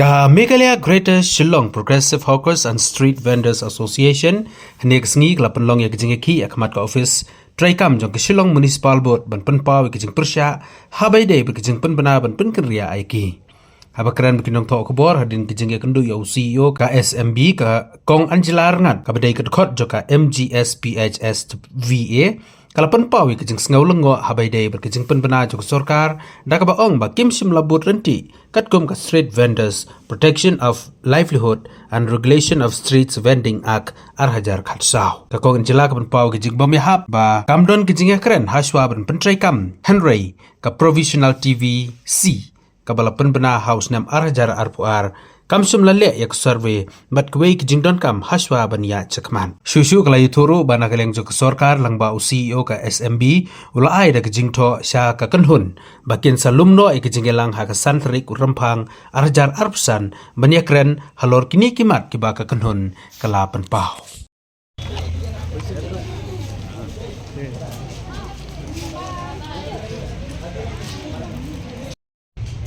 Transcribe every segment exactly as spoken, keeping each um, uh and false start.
Ka Meghalaya Greater Shillong Progressive Hawkers and Street Vendors Association hynne ka sngi ka la pynlong ïa ka jingïakhih ha khmat ka office treikam jong ka Shillong Municipal Board ban pynpaw ïa ka jingpyrshah ha ba ïadei bad ka jingpynbna ban pynkynriah ïa ki. Haba kren bad ki nongthoh khubor hadien ka jingïakynduh ïa u C E O ka S M B, ka Kong Angela Rngat, kaba dei ka dkhot jong ka M G S P H S V A, ka la pynpaw ïa ka jingsngew lyngngoh ha ba ïadei bad ka jingpynbna jong ka sorkar, da kaba ong ba kim shym la bud ryntih katkum ka Street Vendors Protection of Livelihood and Regulation of Streets Vending Act ar hajar khatsaw. Ka Kong Angela ka pynpaw ïa ka jingbym ïahap ba kam don ka jingïakren hashwa ban pyntreikam, hynrei ka Provisional T V C kaba la pynbna ha u snem ar hajar arphew ar kam shym la leh ïa ka survey bad kawei ka jingdonkam hashwa ban ïaid shakhmat. Shuh shuh ka la ïathuh ruh ba na ka liang jong ka sorkar lyngba u C E O ka S M B u la ai da ka jingthoh sha ka kynhun ba kin sa lum noh ïa ka jingïalang ha ka san tarik u Rymphang ar hajar arphew san ban ïakren halor kine ki mat kiba ka kynhun ka la pynpaw.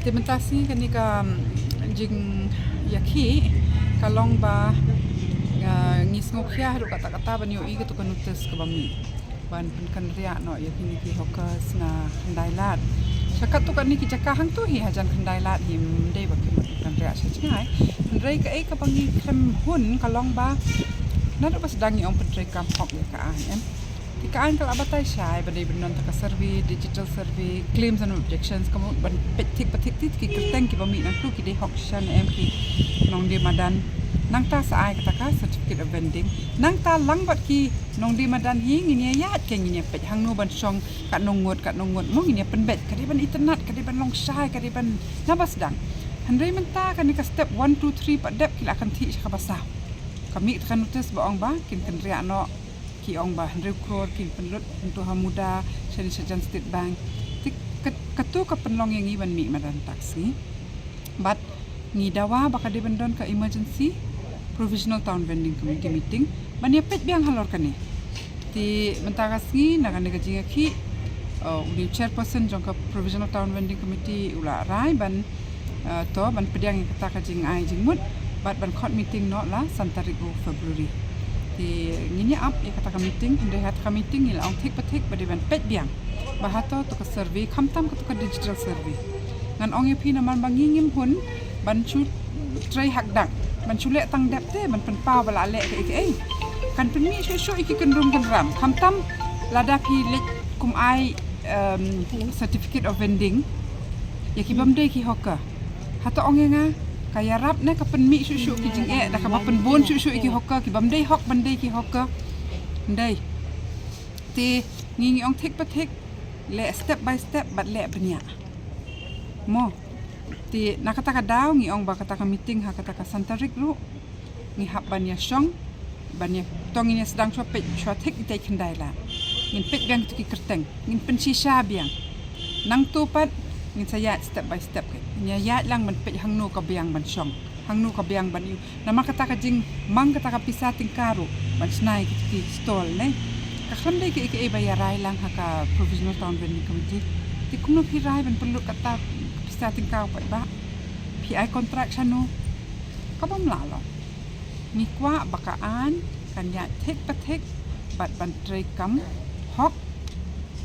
Te mynta sngi kane ka, mm, jingïakhih ka long ba, ah, ngi sngewkhia haduh katta katta ban ïohi katto ka notice kaba mih ban pynkynriah noh ïa kine ki hawkers na Khyndai Lad. Sha katto katne ki jaka hangto hi hajan Khyndai Lad hi, ym dei ba ki mut pynkynriah sha jngai. Hynrei kaei kaba ngi khlem hun ka long ba naduh ba sdang ngi ong pyntreikam hok ïa ka aiñ, em. Te ka aiñ ka la batai shai ba dei ban don kata ka survey, digital survey, claims and objections, ka mut ban peit thik ba thik thik ki kyrteng kiba mih nangto ki dei hok shisha ne em ki nongdie madan. Nangta sa ai kata ka certificate of vending. Nangta lang bad ki nongdie madan hi ngin ïa ïaid, ke ngin ïa peit hangno ban shong, katno ngut, katno ngut, mo, ngin ïa pynbeit, ka dei ban itynnad, ka dei ban long shai, ka dei ban, naba sdang. Hynrei mynta kane ka step one, two, three pat dep ki la kynthih sha kaba saw. Ka mih kata ka notice ba ong ba kin kynriah noh, ki ong ba hynriew klur kin pynlut hangto ha MUDRA, shane shajan State Bank. Te kat-, kato ka pynlong ïa ngi ban mih madan mynta ka sngi. Bad ngi dawa ba ka dei ban don ka emergency Provisional Town Vending Committee meeting ban ïa peit biang halor kane. Te mynta ka sngi na kane ka jingïakhih, uh, u dei u chairperson jong ka Provisional Town Vending Committee u la rai ban, uh, to ban pdiang ïa kata ka jingai jingmut bad ban khot meeting noh la san tarik u February. Te ngin ïa ap ïa kata ka meeting, hynrei ha kata ka meeting ngi la ong thik ba thik ba dei ban peit biang ba hato to ka survey, khamtam kato ka digital survey. Ngan ong ïa phi namar ba ngi ngim hun ban shu trei hakdak, ban shu leh tang dep te ban pynpaw ba la leh kaei kaei. Kan pynmih shuh shuh ïa ki kynrum kynram, khamtam lada phi leit kum ai, em, certificate of vending ïa ki bym dei ki hawker. Hato ong ïa nga ka ïarap ne ka pynmih shuh shuh ki jingeh da kaba pynbun shuh shuh ïa ki hawker, ki bym dei hok ban dei ki hawker? Ym dei. Te ngi ngi ong thik ba thik, leh step by step bad leh bniah, mo. Te na kata ka daw ngi ong ba kata ka meeting ha kata ka san tarik ruh ngi hap ban ïa shong, ban ïa, to ngin ïa sdang shuwa peit shuwa thik ïa Khyndai Lad. Ngin peit biang kito ki kyrteng, ngin pynshisha biang. Nangto pat ngin sa ïaid step by step, ngin ïa ïaid lang ban peit hangno ka biang ban shong, hangno ka biang ban ïoh. Namar kata ka jingmang kata ka pisa tyngka ruh ban shna ïa ki stall, ne. Ka khlem dei kaei kaei ba ïa rai lang ha ka Provisional Town Vending Committee. Te kumno phi rai ban pynlut kata ka pisa tyngka pat ba phi ai kontrak shano? Ka bym lah long. Ngi kwah ba ka aiñ kan ïaid thik ba thik bad ban treikam hok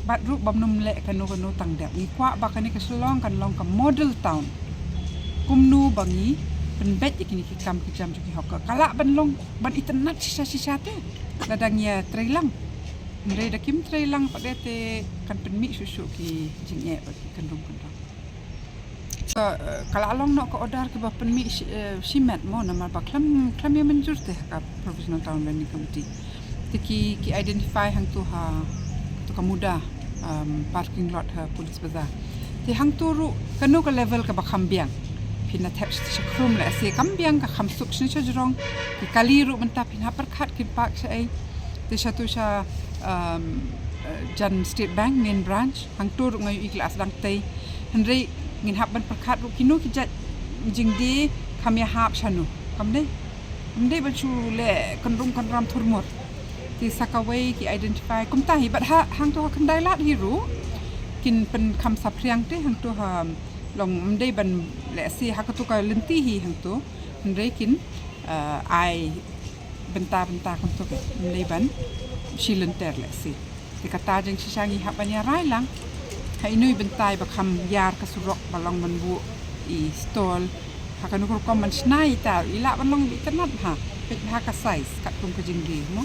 bad ruh bym nym leh kano kano tang dep. Ngi kwah ba kane ka Shillong kan long ka model town. Kumno ba ngi pynbeit ïa kine ki kam ki jam jong ki hawker. Ka lah ban long ban itynnad shisha shisha te lada ngi ïa trei lang. Hynrei da kim trei lang pat de te kan pynmih shuh shuh ki jingeh bad ki kynrum kynram. Ka, eh, ka la long noh ka order kiba pynmih shi-, eh, shimet mo, namar ba khlem, khlem ïa mynjur te ha ka Provisional Town Vending Committee. Te ki, ki identify hangto ha, to ka MUDRA, um, parking lot ha Police Bazar. Te hangto ruh kano ka level kaba kham biang. Phin ïa thep sha khrum lehse kam biang, ka kham suk shane sha jrong. Ki kali ruh mynta phin hap pyrkhat kin park shaei. Te shato sha, um, eh, jan State Bank main branch. Hangto ruh nga ïohi ki la sdang tei. Hynrei ngin hap ban pyrkhat ruh kino ki jait jingdie kham ïahap shano. Kam dei. Kam dei ban shu leh kynrum kynram thurmur. Te sa kawei ki identify kumta hi bad ha hangto ha Khyndai Lad hi ruh kin pynkham saphriang te hangto ha long, ym dei ban Lehse ha katu ka lynti hi hangtu, hynrei kin, eh, ai bynta bynta kumtu ke, ym dei ban shi lynter lehse. Te kata jingshisha ngi hap ban ïa rai lang. Ha ino i bynta i ba kham ïar ka surok ba long ban buh i stall. Ha kano ka rukom ban shna ita, i lah ban long itynnat bha. Peit bha ka size, katkum ka jingdie, mo.